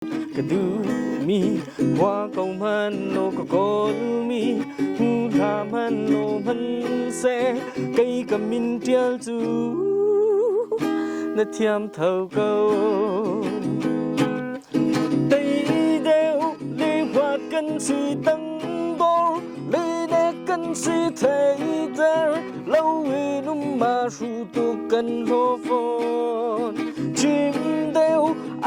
Ka duhmi khua ko hmanh law ka kawlmi hmu hla hmanh law hmanhseh kei ka min ṭial cu na thiam tho ko. Tei deuh le huat kan si tam dawr le nek kan si theiter lo in um ma hru tuk kan hlaw fawn. Chim deuh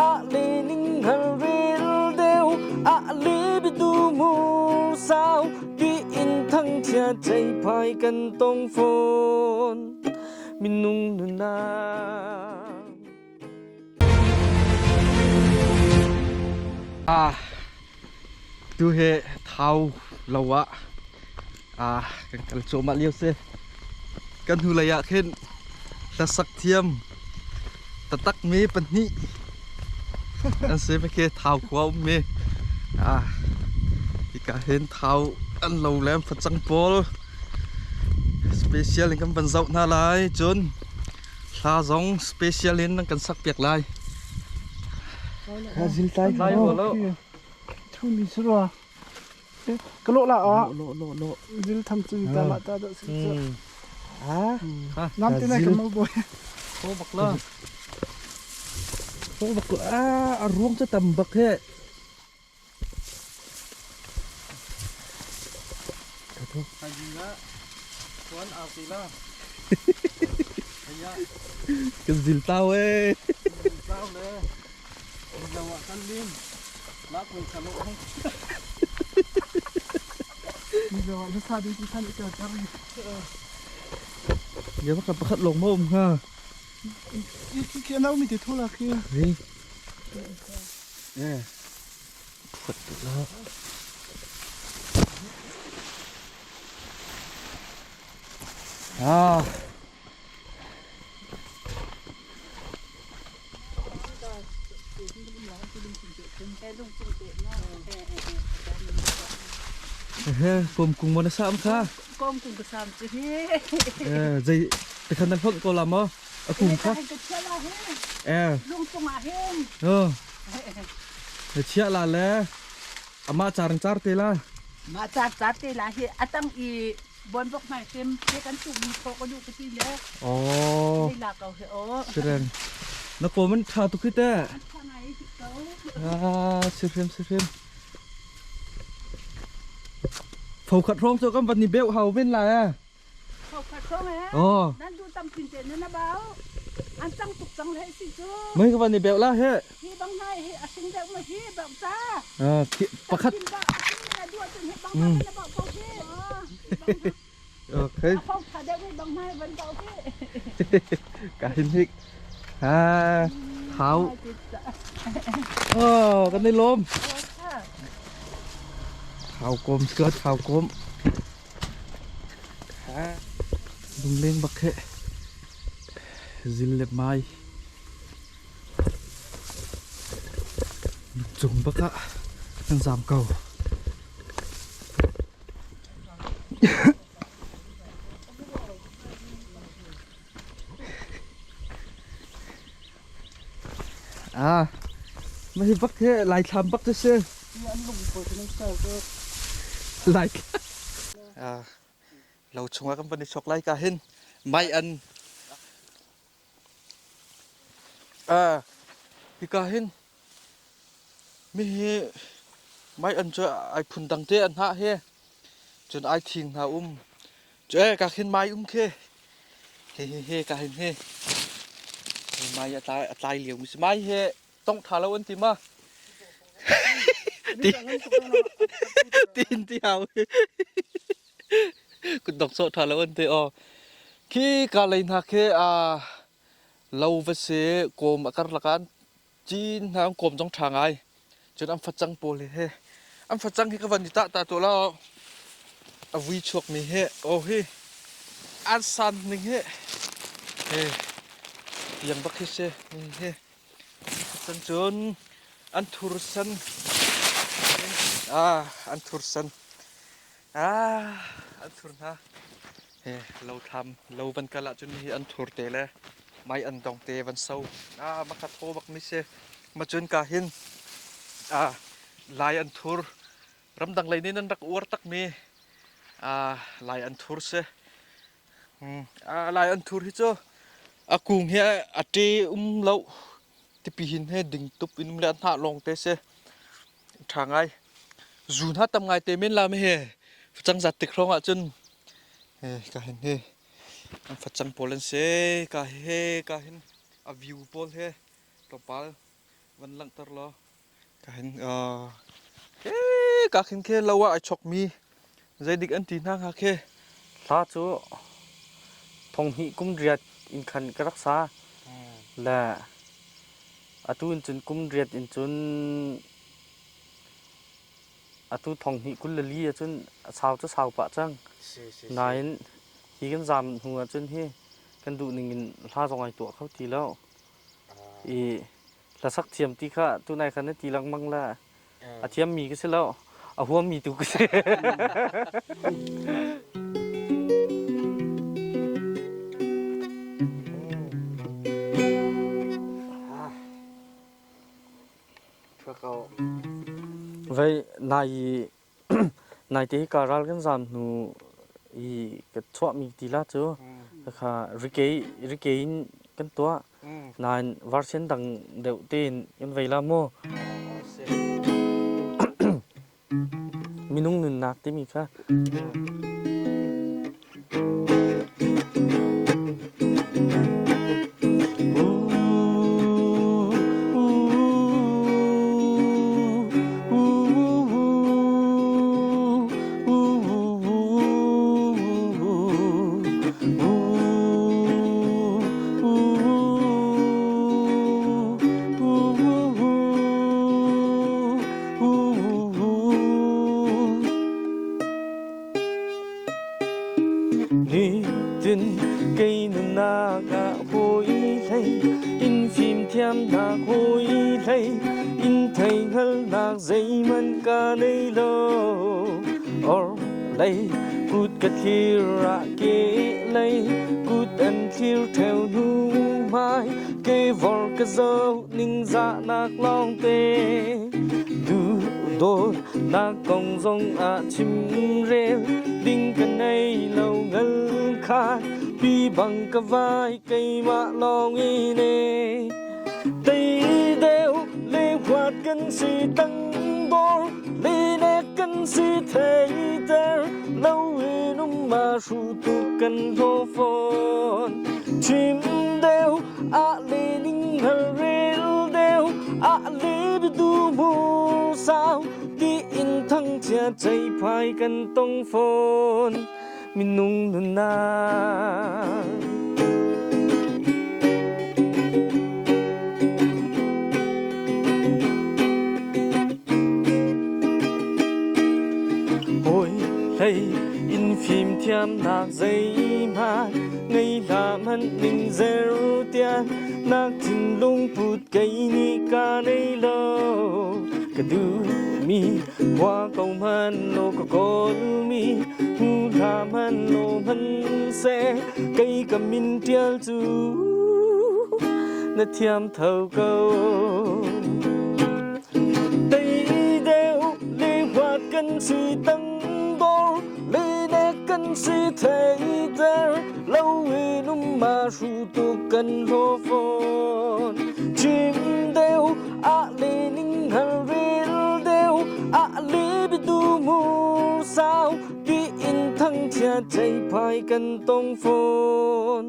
a le ning hal rel deuh a le bitu mur sau ti in thangchia cheiphai kan tong fawn minung nunnak. Ah, tu he thau lo ah ah kan kal cuahmah lio si. Kan hnulei ah khin hlasak thiam taktak mi pahnih an si khi thau khua ummi. Ah, hika hin thau an lo le an facang pawl special in kan van zoh hna lai. Cun hla zong special in nan kan sak piak lai. Ka zil tai ko. Thu mi surwa. Ka lawh la ah. Lo lo lo. Zil tham chu ta la ta da si chu. Ah. Nam te na ka mo boy. Ko bak la. Ko bak ah a ruang chu tam bak he. Kan zil tau ee. Tau le. Dia baka pakhat lawng ma um hnga. Khi nau mi te thu la khi. Hi. Eh. Pakhat tu la. Ah. Kawm kung maw na sam kha? Kawm kung ka sam cu hi. Eh, zei te khan nan hlonh ko la maw? A kung kha. Ka chia la he. Eh. Lung cung ah hin. Oh. Na chia la le ama char char te la. Ma char char te la hi atang i bon bok mai sim te kan tu mi kho ko du ka ti le. Oh. Hei la ko he o. Siren. Na ko man tha tu khi te. Tha ngai hi ko. Ah, sirhem sirhem. Pho khat hrawng cu kan van ni beuh hau men lai eh. Pho khat hrawng eh. Oh. Nan du tam pin te na na bau. An cang tuk cang le si cu. Mei ka van ni beuh la he. Hi bang nai hi a sing deuh ma hi beuh ta. Ah, pakhat. Pin ba a sing na duah cun hi bang na bau ko hi. Okay. A pho tha deuh mi bang nai van bau hi. Ka hin hik. Ha, thau. Oh, kan ni lawm. Thau kom ka thau kom. Ha. Lungleng bak he. Zil le mai. Cung bak ah kan zam ko. Ah, mah hi bak hi Laithlam bak cu si. Lai Ah, lo chungah kan van i chok lai ka hin mai an Ah, hika hin mi hi mai an cu ai phun dang te an hah hi. Cun ai thing hna um. Cu eh ka khin mai um khi. He he he ka hin he. Mai a tlai a tlai lio mi si. Mai he tong tha lo an ti ma. Ti tin ti hau. Kut dok so tha lo an ti o. Khi ka lei hna khi a lo va se kawm a karlak ah cin hna an kawm zong ṭha ngai. Cun an facang pawl he an facang hi ka van i tah ta tuah law a vui chuakmi he oh hi an san ning he he tiang bak hi si he facang cun an thur san ah an thur san ah an thur hna he lo thlam lo van kal ahcun hi an thur te le mai an dong te van so ah maka thaw bak mi si ma cun ka hin. Lai anthur ramdang lei nih nan rak uar takmi Lai anthur si. Lai anthur hi cu a kung hi a ṭe um lo. Tipi hin he ding tup in um le a hnah lawng te si. Ṭha ngai. Zun ha tam ngai te men la me he. Facang zat tik hrawng ahcun he ka hin he an facang pawl an si. Ka he ka hin a view pawl he tlawmpal van langhter law ka hin he ka khin khe lo ah ai chokmi zeidik an ti hna hnga khe. Hla cu thonghnih kum riat in khan ka rak sa. Le atu in cun kum riat in cun atu thonghnih 24 ahcun sau cu sau pah cang. Nain hi kan zaam hnu ahcun hi kan duh ning in hla zong ai tuah kho ti lo. I hlasak thiam ti kha tunai khan na ti lengmang la. A thiammi ka si lo. A huammi tu ka si. Vei nai naite hi ka ral kan zaam hnu i ka chuahmi tila cu kha rikei rikei in kan tuah. Nain version dang deuh tein kan vei la mu. Minung nunnak timi kha Nitin kei nunnak ah hawi hlei in fimthiamnak hawi hlei in theihngalhnak zeihmanh ka nei lo. Or lei kut ka thlir ah ke lei kut an thlir theo hnu hmai ke vor ka zoh ningzahnak lawngte duhdawtnak kong zong ah chimrel ding ka nei lo ngal kha pi bang ka vai keimah lawng in e tei deuh le huat kan si tang dor le nek kan si theiter lo in um ma hru tu kan hlaw fawn chim deuh a le ning hal rel deuh a le du mu sau ti in thang chia chei phai kan tong fawn minung nunnak. Hawi hlei in fimthiamnak zeihmanh ngei hlah hmanh ning zer tiah nak thinlung put kei nih ka nei lo ka duhmi Khua ko hmanh law ka kawlmi hmu hlah hmanh law hmanhseh kei ka min ṭial cu na thiam tho ko. Tei deuh le huat kan si tang dor le nek kan si theiter lo in um ma hru tuk kan hlaw fawn. Chim deuh a le ning hal rel deuh a le bitu mu sau ti in thang chia chei phai kan tong fawn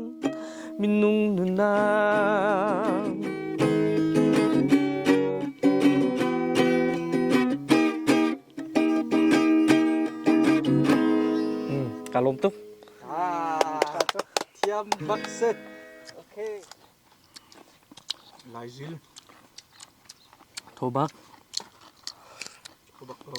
minung nunnak. Ka lawm tuk. Thiam bak si. Okay. Laizil. Thobak. Thobak ko.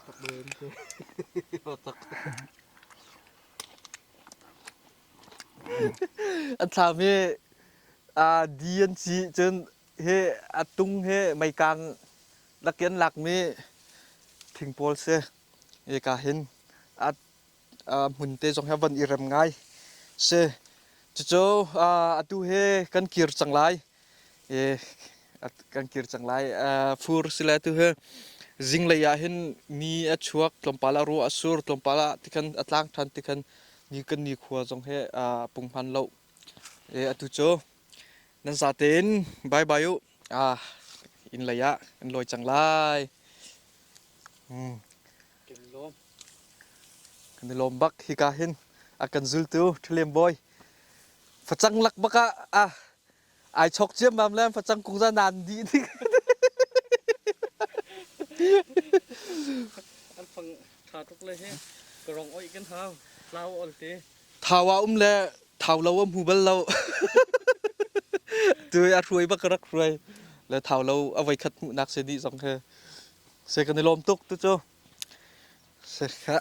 Tak ben Tak. An thlam hi di an si cun hi a tung hi meikang lakin lakmi Thing pawl si. Eka hin a hmun te zong hi van i rem ngai si. Cucu atu hi kan kir cang lai. Kan kir cang lai. Fur si le atu hi zinglei ah hin ni a chuak tlawmpal ah ruah a sur tlawmpal ah tikhan a tlang ṭhan tikhan ni kan nikhua zong hi a punghman lo. Atu cu nan zatein bye bye u. Inn lei ah kan lawi cang lai. Kan i lawm bak hika hin a kan zultu Ṭhalem Bawi facang lak bak ah ah ai chok ciammam le facang kung za naan dih ding. An fang ṭha tuk le hi ka rong oih kan hau tlau ol te. Thau ah um le thau lo a hmu bal lo. Tu a hruai bak ka rak hruai. Le thau lo a voi khat hmuhnak se dih zong he. Se kan i lawm tuk tu cu. Se kha.